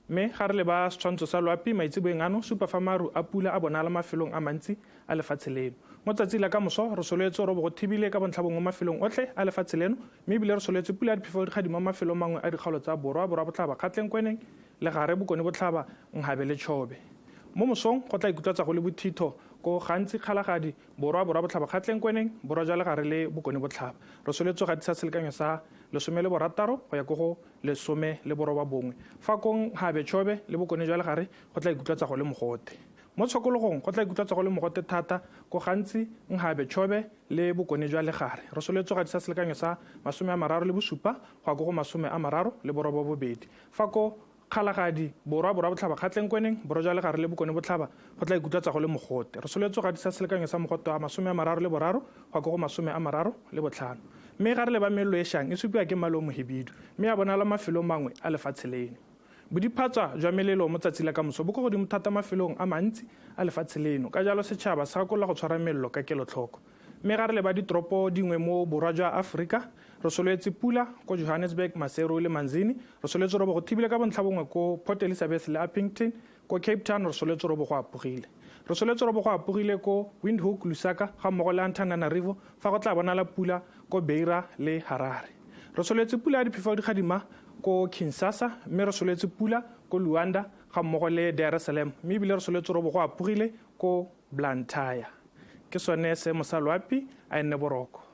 Mme ga re leba setshwantsho sa loapi maitseboeng ano supa fa maru a pula a bonala mafelong a mantsi a lefatshe leno. Mo tsatsi la ka moso re soletse robo go thibile ka bontlha bongwe mafelong otlhe a lefatshe leno mme ebile re soletse pula ya diphefo di gadima mafelong mangwe a dikgaolo tsa borwa, borwa botlhaba, Kgatleng Kweneng le gare bokone botlhaba, Nhabe le Chobe. Mo mosong go tla ikutlwatsa go le bothitho ko gantsi Kgalagadi, borwa, borwa botlhaba, Kgatleng Kweneng, borwa jwa legare le bokone botlhaba. Re soletse go gatisa selekanyo sa 16 go ya ko go 19. Fa kong Nhabe, Chobe le bokone jwa legare go tla ikutlwatsa go le mogote. Mo tshokologong go tla ikutlwatsa go le mogote thata ko gantsi Nhabe, Chobe le bokone jwa legare. Re soletse go gatisa selekanyo sa 37 go ya ko go 38. Fa ko Kgalagadi, borwa, borwa botlhaba, Kgatleng Kweneng, borwa jwa legare le bokone botlhaba go tla ikutlwatsa go le mogote. Re soletse go gatisa selekanyo sa mogote wa 33 go ya ko go 35. Mme ga re leba melelo e šang e supiwa ke mmala o mohibidu mme ya bonala mafelong mangwe a lefatshe leno. Bodiphatsa jwa melelo mo tsatsi la kamoso bo ko godimo thata mafelong a mantsi a lefatshe leno, ka jalo setšhaba se gakolola go tshwara melelo ka kelotlhoko. Mme ga re leba ditoropo dingwe mo borwa jwa Aforika, re soletse pula ko Johannesburg, Maseru le Manzini, re soletse robo go thibile ka bontlha bongwe ko Port Elizabeth le Upington, ko Cape Town re soletse robo go apogile. Re soletse robo go apogile ko Windhoek, Lusaka ga mmogo le Antananarivo fa go tla bonala pula ko Beira le Harare. Re soletse pula ya diphefo di gadima ko Kinshasa mme re soletse pula ko Luanda ga mmogo le Dar es Salaam mme ebile re soletse robo go apogile ko Blantyre. Ke sone seemo sa loapi a nne boroko.